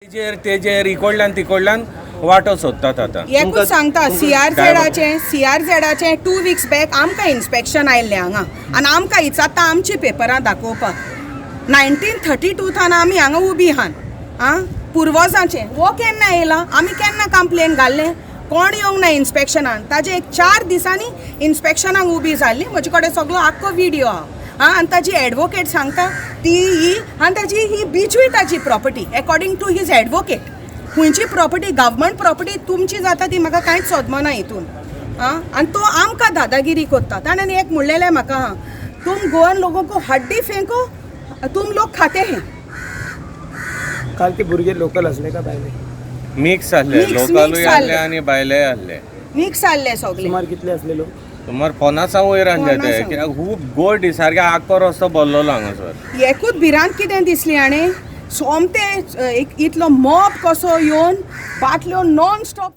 तेजेर तेजेर इकडल्यान तिकडल्यान वाटो सोदतात आतां. एकूच सांगता, सीआरझेडाचें, सीआरझेडाचें 2 वीक्स बॅक आमकां इन्स्पेक्शन आयिल्लें हांगा आनी आमकां इचारता आमची पेपरां दाखोवपाक. 1932 थान आमी हांगा उबी आहान. आं, पुर्वजांचें हो केन्ना येयला? आमी केन्ना कंप्लेन घाल्लें? कोण येवंक ना इन्स्पेक्शनान. ताजे एक 4 दिसांनी इन्स्पेक्शनाक उबी जाल्ली. म्हजे कडेन सगळो आख्खो विडियो आहा. आं, आनी ताजी एडवोकेट सांगता ती ही आनी ताजी ही बिचूय ताजी property according to his advocate. खंयची प्रॉपर्टी गव्हर्मेंट प्रॉपर्टी तुमची जाता ती म्हाका कांयच सोदमना हितून. आं, आनी तो आमकां दादागिरी करता. ताणें एक म्हणलेलें म्हाका, हां, तुम गोवन लोगों को हड्डी फेंको, तुम लोग खाते हैं. काल ते भुरगे लोकल असले का भायले? मिक्स आहले. Mix लोकलूय आहले आहले. आनी भायलेय आहले. मिक्स आहले सगळे. सुमार कितले असले लोक? सुमार 50 वयर आहले ते. 50. कित्याक खूब गोड सारके आख्खो रस्तो भरलेलो हांगासर. एकूच भिरांत कितें दिसली हाणें, सोमतें एक इतलो मॉब कसो येवन बाटल्यो नॉन स्टॉप.